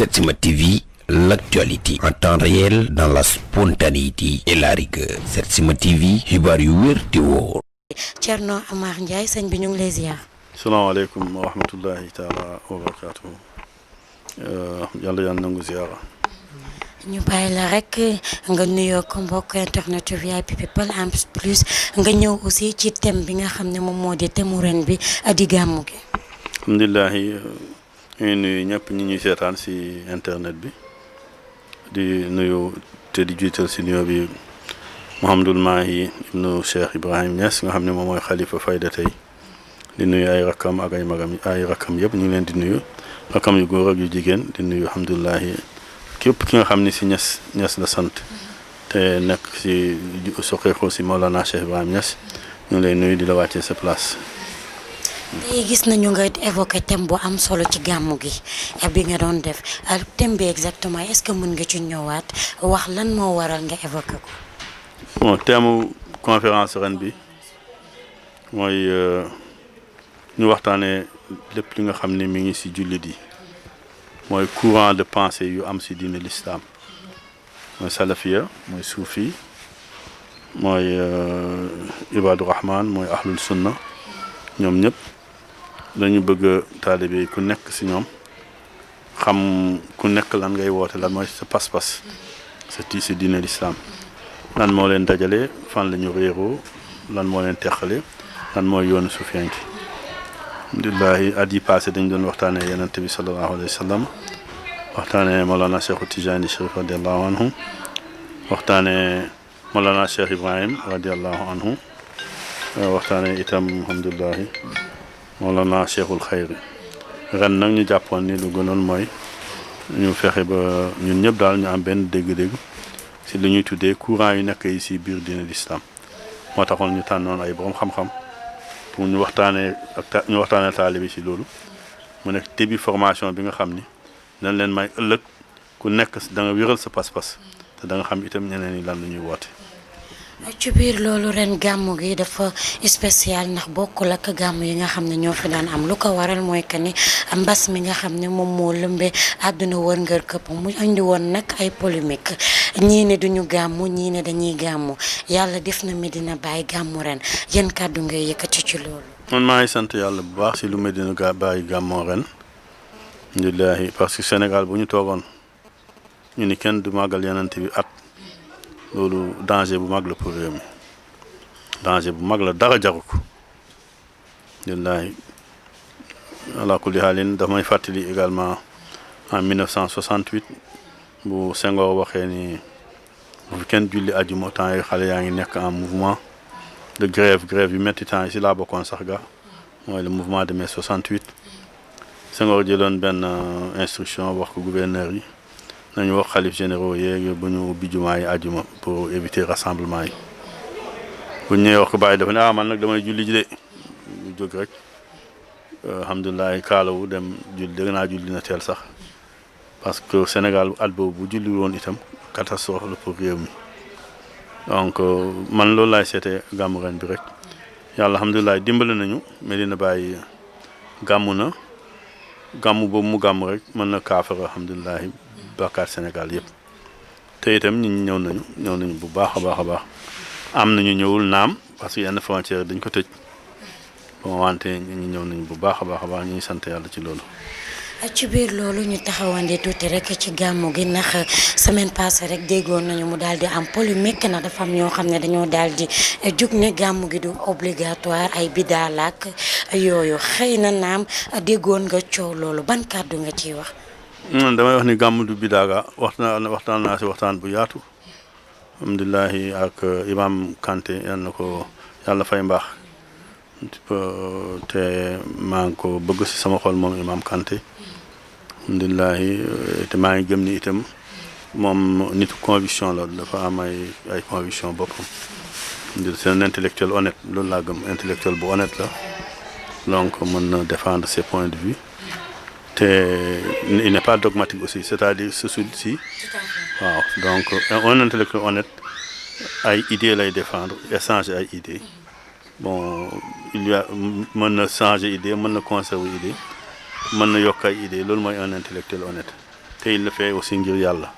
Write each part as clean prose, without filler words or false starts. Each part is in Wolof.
Setsima TV, l'actualité en temps réel dans la spontanéité et la rigueur. Setsima TV, xibaar yu wér te wóor. Thierno Amar Ndiaye sëñ bi ñu ngi lay ziar. salaamaaleykum wa rahmatullahi taala wa barakaatuhu. yàlla nangu ziara. ñu bàyyi la rek nga nuyoo ko mbokk internet VIP People en plus nga ñëw aussi ci thème bi nga xam ne moom moo di thème ren bi di gàmmu gi. alhamdulilah ñu nuyu ñëpp ñi ñuy seetaan si internet bi di nuyu te di jiital si nuyoo bi Mouhamadul Mahi ibnu Cheikh Ibrahim Niass nga xam ne moom mooy xalifa fayda tey di nuyu ay rakkam ak ay magam ay rakkam yëpp ñu ngi leen di nuyu rakkam yu góor ak yu jigéen di nuyu alhamdulilah képp ki nga xam ne si Niass la sant te nekk si soqeekoo si Mawlana Cheikh Ibrahim Niass ñu ngi lay nuyu di la wàccee sa place. tey gis nañu nga évoqué thème bu am solo ci gàmmu gi bi nga doon def thème bi exactement est-ce que mën nga ci ñëwaat wax lan moo waral nga évoqué ko. bon thème conférence ren bi mooy ñu waxtaanee lépp li nga xam ne mi ngi si jullit yi mooy courant de pensée yu am si diine l'islam mooy salafiya mooy suufi mooy ibadu rahman mooy ahlul sunna ñoom ñëpp dañu bëgg taalibe yi ku nekk si ñoom xam ku nekk lan ngay woote lan mooy sa pas-pas si diine l'islam lan moo leen dajale fan la ñu réeroo lan moo leen teqale lan mooy yoonu suufiyanke alhamdulilahi at yi passé dañ doon waxtaanee yenente bi sallallahu alayhi wa sallam waxtaanee Mawlana Cheikh Tijani Chérif radiallahu anhu waxtaanee Mawlana Cheikh Ibrahim radiallahu anhu waxtaanee itam alhamdulilahi Mawlana Cheikhul Xayri ren nag ñu jàppoon ni lu gënoon mooy ñu fexe ba ñun ñëpp daal ñu am benn dégg-dégg si li ñuy tuddee courant yu nekk yi si biir diine l'islam moo taxoon ñu tànnoon ay borom xam-xam pour ñu waxtaanee taalibe si loolu mu nekk début formation bi nga xam ni dañ leen may ëllëg ku nekk da nga wéral sa pas-pas te da nga xam itam ñeneen ñi lan la ñuy woote. ci biir loolu ren gàmmu gi dafa spécial ndax bokkul ak gàmmu yi nga xam ne ñoo fi daan am lu ko waral mooy que ni mbas mi nga xam ne moom moo lëmbee àdduna wërngër këpp mu indi woon nag ay polémique ñii ne duñu gàmmu ñii ne dañuy gàmmu yàlla def na Medina Baye gàmmu ren yan kàddu ngay yëkkati ci loolu. man maa ngi sant yàlla bu baax si lu Medina Baye gàmmoo ren alhamdulilahi parce que Sénégal bu ñu toogoon ñu ni kenn du màggal yenante bi at loolu danger bu mag la pour réew mi danger bu mag la dara jaru ko alhamdulilahi ala kulli haalin daf may fàttali également en 1968 bu Senghor waxee ni bu fi kenn julli ajuma temps yi xale yaa ngi nekk en mouvement de grève yu métti temps yi si laa bokkoon sax ga mooy le mouvement de mai 68 Senghor jëloon benn instruction wax ko gouverneur yi nañu wax xalif généraux yeeg bu ñu ubbi jumaa yi ajuma pour éviter rassemblement yi bu ñu ñëwee wax ko bàyyi dafa ne man nag damay julli ji de ñu jóg rek alhamdulilah kaalawu dem julli dégg naa julli na teel sax parce que Sénégal at boobu bu julli woon itam catastrophe la pour réew mi donc man loolu laay seetee gàmmu ren bi rek yàlla alhamdulilah dimbali nañu Medina Baye gàmmu na gàmmu boobu mu gàmmu rek mën na kaafara alhamdulilah bàkkaar Sénégal yëpp te itam nit ñi ñëw nañu bu baax a baax am nañu ñëwul naam parce que yenn frontière dañ ko tëj bon wante nit ñi ñëw nañu bu baax a baax ñu ngi sant yàlla ci loolu. ci biir loolu ñu taxawandi tuuti rek ci gàmmu gi ndax semaine passée rek déggoon nañu mu daal di am polémique na dafa am ñoo xam ne dañoo daal di jug ne gàmmu gi du obligatoire ay bidaalaak yooyu xëy na naam déggoon nga coow loolu ban kàddu nga ciy wax. damay wax ni gàmmu du bidaaga waxtaan naa si waxtaan bu yaatu alhamdulilahi ak imam Kanté yal na ko yàlla fay mbaax te maa ngi ko bëgg si sama xol moom imam Kanté alhamdulilahi te maa ngi gëm ni itam moom nitu conviction la dafa am ay conviction boppam c'est un intellectuel honnête loolu laa gëm intellectuel bu honnête la donc mën na défendre ses points de vue te il n'est pas dogmatique aussi c'est-à-dire si waaw donc un intellectuel honnête ay idées lay défendre échanger ay idées bon il y a mën na changer idée mën na conserver idée mën na yokk ay idée loolu mooy un intellectuel honnête te il le fait aussi ngir yàlla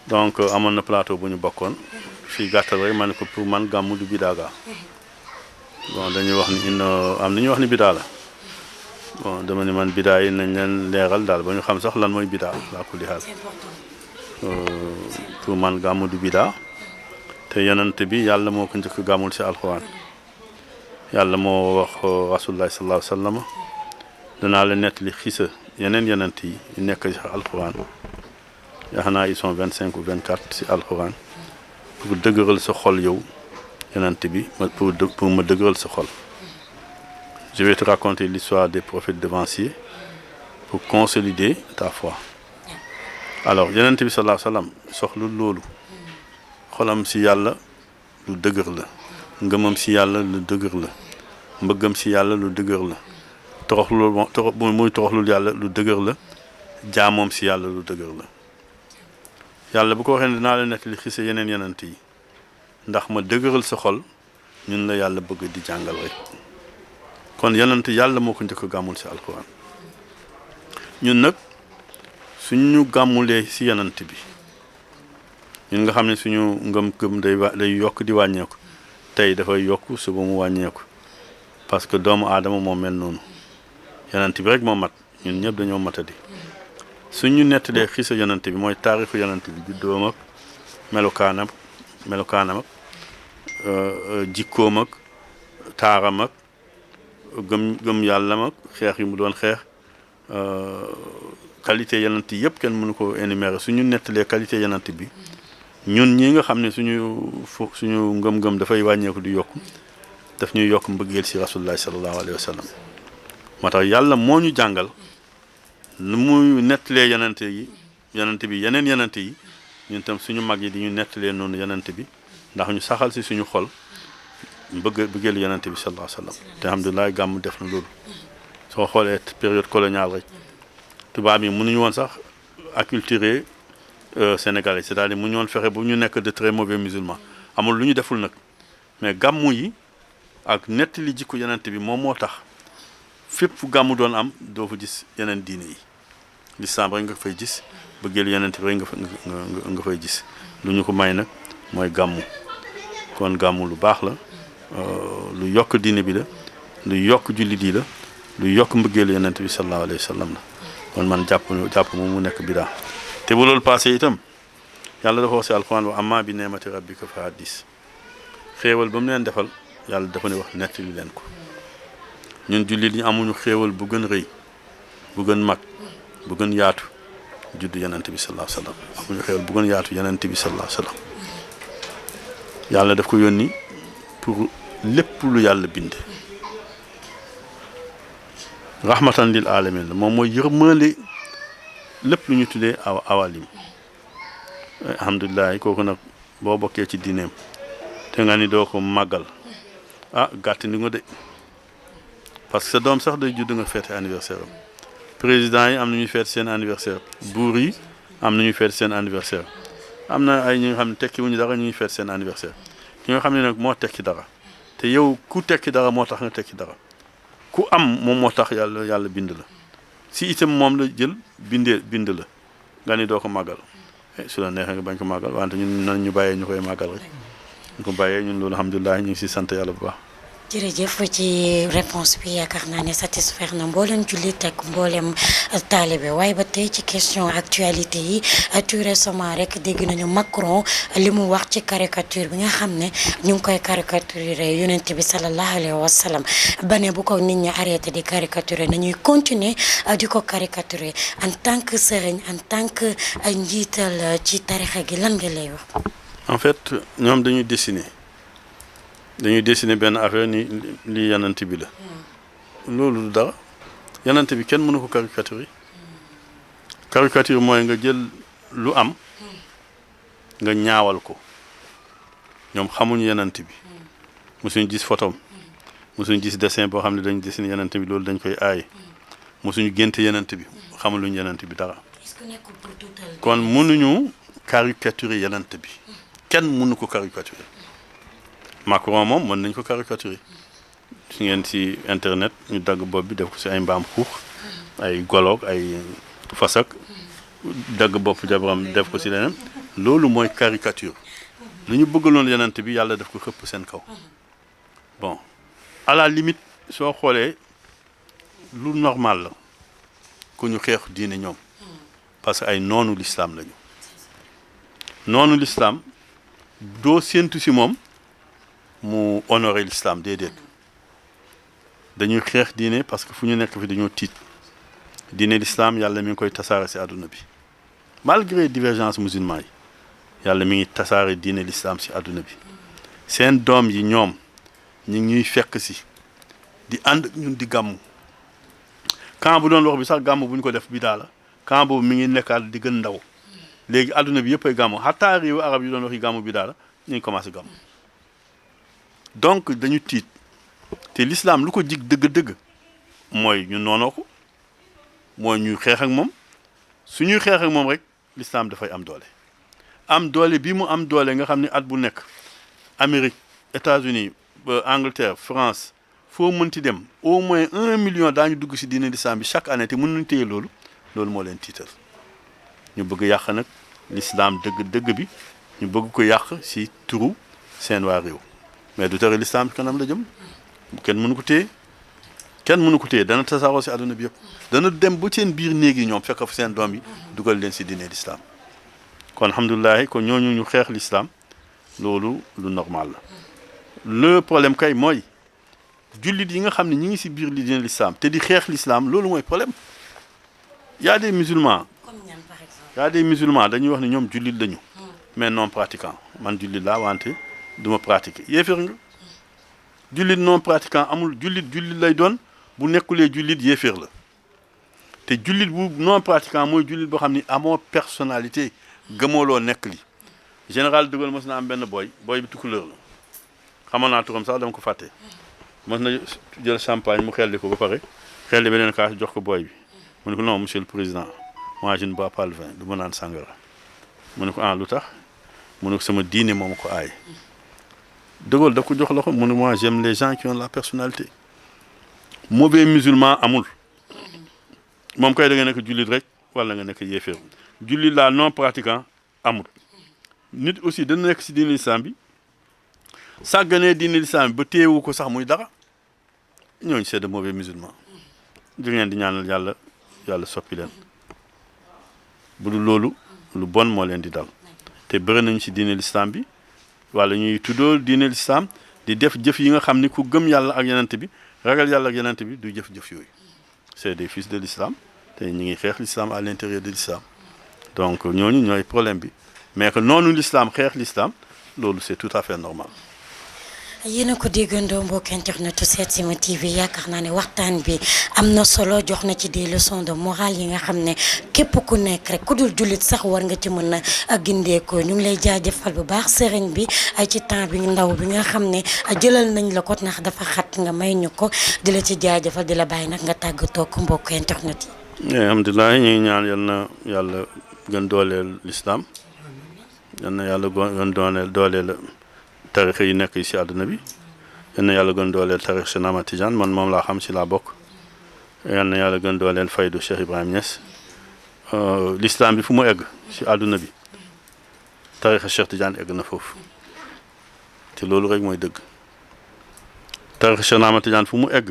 donc amoon na plateau bu ñu bokkoon fii gàttal rek ma ne ko pour man gàmmu du bidaa ga bon dañuy wax ni am na ñuy wax ni bidaa la bon dama ni man bidaa yi nañ leen leeral daal ba ñu xam sax lan mooy bidaa laa ko di xaal pour man gàmmu du bidaa te yonent bi yàlla moo ko njëkk gàmmul ci alxuraan yàlla moo wax rasulullah sallallahu alayhi wa sallam danaa la nettali xisa yeneen yonent yi nekk ci alxuraan yaakaar naa ils sont 25 ou 24 ci alxuraan pour dëgëral sa xol yow yonent bi pour ma dëgëral sa xol je vais te raconter l'histoire des prophètes devanciers pour consolider ta foi alors yonent bi sallallahu alayhi wa sallam soxlu loolu xolam ci yàlla lu dëgër la ngëmam ci yàlla lu dëgër la mbëggam ci yàlla lu dëgër la muy toroxlul yàlla lu dëgër la jaamoom ci yàlla lu dëgër la yàlla bu ko waxee ne dinaa la nettali xise yeneen yonent yi ndax ma dëgëral sa xol ñun la yàlla bëgg di jàngal rek kon yonent yàlla moo ko njëkk a gàmmul ci alxuraan ñun nag suñu gàmmulee ci yonent bi ñun nga xam ne suñu ngëm-ngëm day yokk di wàññeeku tey dafay yokk suba mu wàññeeku parce que doomu aadama moo mel noonu yonent bi rek moo mat ñun ñëpp dañoo matadi suñu nettalee xisa yonent bi mooy taarixu yonent bi juddoom ak melokaanam ak jikkoom ak taaram ak gëm yàlla ak xeex yi mu doon xeex qualité yonent yi yëpp kenn mënu ko énumérer suñu nettalee qualité yonent bi ñun ñi nga xam ne suñu ngëm-ngëm dafay wàññeeku di yokku daf ñuy yokk mbëggeel ci rasulullah sallallahu alayhi wa sallam moo tax yàlla moo ñu jàngal nu muy nettalee yonent bi yeneen yonent yi ñun tam suñu mag yi di ñu nettalee noonu yonent bi ndax ñu saxal ci suñu xol bëggeel yonent bi sallallahu alayhi wa sallam te alhamdulilah gàmm def na loolu soo xoolee période coloniale rek tubaab yi mënuñu woon sax acculturer Sénégalais c'est-à-dire mu ñoon fexe bu ñu nekk de très mauvais musulmans amul lu ñu deful nag mais gàmmu yi ak nettali jikko yonent bi moom moo tax fépp fu gàmmu doon am doo fa gis yeneen diine yi lislaam rek nga fay gis bëggeel yonent bi rek nga fay gis lu ñu ko may nag mooy gàmmu kon gàmmu lu baax la lu yokk diine bi la lu yokk jullit yi la lu yokk mbëggeel yonent bi sallallahu alayhi wa sallam la kon man jàpp moom mu nekk bidaa te bu loolu passé itam yàlla dafa wax ci alxuraan wa amma bi neemati rabbika fa haddis xéewal ba mu leen defal yàlla dafa ne wax nettali leen ko ñun jullit ñi amuñu xéewal bu gën rëy bu gën mag bu gën yaatu juddu yonent bi sallallahu alayhi wa sallam amuñu xéewal bu gën yaatu yonent bi sallallahu alayhi wa sallam yàlla daf ko yónni pour lépp lu yàlla bind rahmatan lil alamin la moom mooy yërmande lépp lu ñu tuddee awalim alhamdulilah kooku nag boo bokkee ci diineem te nga ni doo ko màggal gàtt ni nga de parce que sa doom sax day judd nga feete anniversaire am président yi am na ñuy feete seen anniversaire buur yi am na ñuy feete seen anniversaire am na ay ñi nga xam ne tekki wuñu dara ñuy feete seen anniversaire ki nga xam ne nag moo tekki dara te yow ku tekki dara moo tax nga tekki dara ku am moom moo tax yàlla bind la si itam moom la jël bind la nga ni doo ko màggal su la neexee nga bañ ko màggal wante ñun nañ ñu bàyyee ñu koy màggal rek ñu ko bàyyee ñun loolu alhamdulilah ñu ngi si sant yàlla bu baax. jërëjëf ci réponse bi yaakaar naa ne satisfaire na mboolem jullit ak mboolem taalibe waaye ba tey ci question actualité yi tout récemment rek dégg nañu Macron li mu wax ci caricature bi nga xam ne ñu ngi koy caricaturer yonent bi sallallahu alayhi wa sallam ba ne bu ko nit ñi arrêté di caricaturer nañuy continuer di ko caricaturer en tant que sëriñ en tant que njiital ci tarixa gi lan nga lay wax. en fait ñoom dañuy dessiner benn affaire ni lii yonent bi la loolu du dara yonent bi kenn mënu ko caricature mooy nga jël lu am nga ñaawal ko ñoom xamuñu yonent bi mosuñu gis photom mosuñu gis dessin boo xam ne dañ dessiner yonent bi loolu dañ koy aaye mosuñu génte yonent bi xamuluñu yonent bi dara kon mënuñu caricaturer yonent bi kenn mënu ko caricaturer Macron moom mën nañ ko caricaturer su ngeen ci internet ñu dagg bopp bi def ko ci ay mbaam xuux ay goloog ay fasak dagg bopp jabaram def ko si leneen loolu mooy caricature lu ñu bëggaloon yonent bi yàlla def ko xëpp seen kaw bon à la limite soo xoolee lu normal la ku ñu xeex diine ñoom parce que ay noonu l'islam lañu noonu l'islam doo séentu si moom mu honorer l'islam déedéet dañuy xeex diine parce que fu ñu nekk fi dañoo tiit diine l'islam yàlla mi ngi koy tasaare si àdduna bi malgré divergence musulman yi yàlla mi ngi tasaare diine l'islam si àdduna bi seen doom yi ñoom ñi ñuy fekk si di ànd ak ñun di gàmmu camp bu doon wax bi sax gàmmu bu ñu ko def bi daala camp boobu mi ngi nekkaat di gën ndaw léegi àdduna bi yëpp ay gàmmu xataa réewu arab yi doon wax yi gàmmu bi daala ñu ngi commencé gàmmu donc dañu tiit te l'islam lu ko jig dëgg-dëgg mooy ñu noonoo ko mooy ñuy xeex ak moom suñuy xeex ak moom rek l'islam dafay am doole bi mu am doole nga xam ne at bu nekk Amérique États-Unis Angleterre France foo mënti dem au moins 1 million daañu dugg si diine l'islam bi chaque année te mënuñu téye loolu moo leen tiital ñu bëgg yàq nag l'islam dëgg bi ñu bëgg ko yàq si turu seen waa réew mais du tere l'islam kanam la jëm kenn mënu ko téye dana tasaaroo si àdduna bi yëpp dana dem ba seen biir néeg yi ñoom fekk fa seen doom yi dugal leen si diine l'islam kon alhamdulilah kon ñooñu ñu xeex l'islam loolu lu normal la le problème kay mooy jullit yi nga xam ne ñi ngi si biir li diine l'islam te di xeex l'islam loolu mooy problème y a des musulmans dañuy wax ne ñoom jullit lañu mais non pratiquant man jullit laa wante du ma pratiquer yéeféer nga jullit non pratiquant amul jullit lay doon bu nekkulee jullit yéeféer la te jullit bu non pratiquant mooy jullit boo xam ni amoo personnalité gëmooloo nekk li général de Gaulle mos na am benn booy bi tukkuleur la xamoon naa turam sax dama ko fàtte mos na jël champagne mu xelli ko ba pare xelli beneen kaas jox ko booy bi mu ne ko non monsieur le président moi je ne bois pas le vin du ma naan sàngara mu ne ko lu tax mu ne ko sama diine moom ko aay de Gaulle da ko jox loxo mu ne moi j'aime les gens qui ont la personnalité mauvais musulman amul moom koy da nga nekk jullit rek wala nga nekk yéeféer jullit laa non pratiquant amul nit aussi dana nekk si diine l'islam bi sàgganee diine l'islam bi ba téewu ko sax muy dara ñooñu c'est de mauvais musulmans di ngeen di ñaanal yàlla soppi leen bu dul loolu lu bon moo leen di dal te bëri nañu si diine l'islam bi wala ñuy tuddoo diine l'islam di def jëf yi nga xam ni ku gëm yàlla ak yenente bi ragal yàlla ak yenente bi du jëf-jëf yooyu c'est des fils de l'islam te ñu ngi xeex l'islam à l'intérieur de l'islam donc ñooñu ñooy problème bi mais que noonu l'islam xeex l'islam loolu c'est tout à fait normal. yéen a ko déggandoo mbokk internetu Setsima TV yaakaar naa ne waxtaan bi am na solo jox na ci des leçons de morale yi nga xam ne képp ku nekk rek ku dul jullit sax war nga ci mën a gindeekoo ñu ngi lay jaajëfal bu baax sëriñ bi ay ci temps bi ndaw bi nga xam ne jëlal nañ la ko ndax dafa xat nga may ñu ko di la ci jaajëfal di la bàyyi nag nga tàggatoo ko mbokk internet yi. alhamdulilah ñu ngi ñaan yal na yàlla gën dooleel l'islam yal na yàlla gën dooleel tarix yi nekk si àdduna bi yal na yàlla gën dooleel tarix Cheikh Ahmad Tidiane man moom laa xam si laa bokk yal na yàlla gën dooleel faydu Cheikh Ibrahim Niass l'islam bi fu mu egg si àdduna bi tarix Cheikh Tidiane egg na foofu te loolu rek mooy dëgg tarix Cheikh Ahmad Tidiane fu mu egg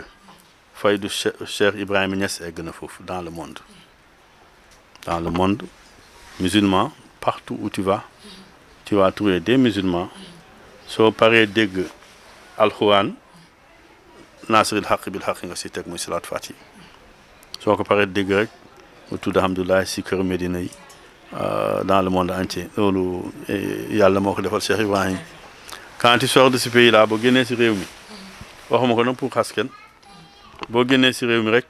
faydu Cheikh Ibrahim Niass egg na foofu dans le monde musulman partout où tu vas trouver des musulmans soo paree dégg alxuraan naasiril xaq bil xaq nga si teg muy salaat fatiha soo ko paree dégg rek mu tudd alhamdulilah si kër Medina yi dans le monde entier loolu yàlla moo ko defal Cheikh Ibrahim quand tu sors de ce pays là boo génnee si réew mi waxuma ko nag pour xas kenn boo génnee si réew mi rek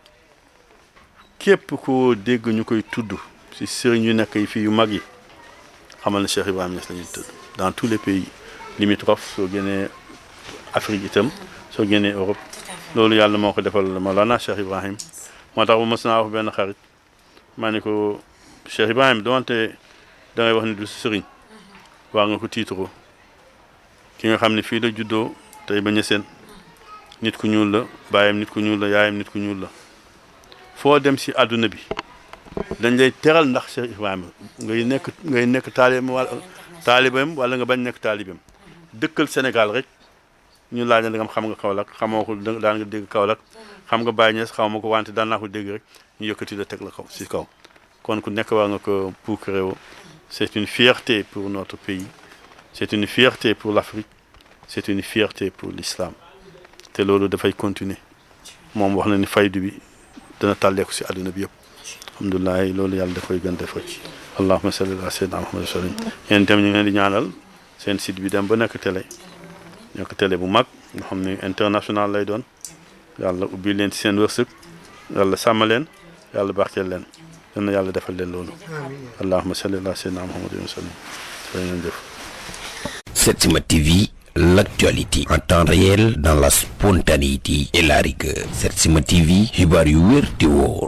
képp koo dégg ñu koy tudd si sëriñ yu nekk yi fii yu mag yi xamal na Cheikh Ibrahim Niass la ñuy tudd dans tous les pays limitrophes soo génnee Afrique itam soo génnee Europe loolu yàlla moo ko defal Mawlana Cheikh Ibrahim moo tax ba mos naa wax benn xarit maa ne ko Cheikh Ibrahim donte da ngay wax ni du sëriñ waa nga ko tiituroo ki nga xam ne fii la juddoo tey ba ñeseen nit ku ñuul la baayam nit ku ñuul la yaayam nit ku ñuul la foo dem si àdduna bi dañ lay teral ndax Cheikh Ibrahima ngay nekk taalibeem wala nga bañ nekk taalibeem dëkkal Sénégal rek ñu laaj la nga xam nga Kaolack xamoo ko daan nga dégg Kaolack xam nga Baye Niass xaw ma ko wante daan naa ko dégg rek ñu yëkkati la teg la kaw si kaw kon ku nekk war nga ko puukareewoo c'est une fierté pour notre pays c'est une fierté pour l'Afrique c'est une fierté pour l'islam te loolu dafay continuer moom wax na ni faydu bi dana tàlleeku si àdduna bi yëpp alhamdulilah loolu yàlla dafay gën defal allahumma salli ala sayyidina Muhammad sallim yéen itam ñu ngi leen di ñaanal seen site bi dem ba nekk télé bu mag nga xam ne international lay doon yàlla ubbi leen ci seen wërsëg yàlla sàmm leen yàlla barkeel leen yal na yàlla defal leen loolu allahumma salli ala sayyidina Muhammad sallim ngeen jëf. Setsima TV, l'actualité en temps réel dans la spontanéité et la rigueur. Setsima TV, xibaar yu wér te wóor.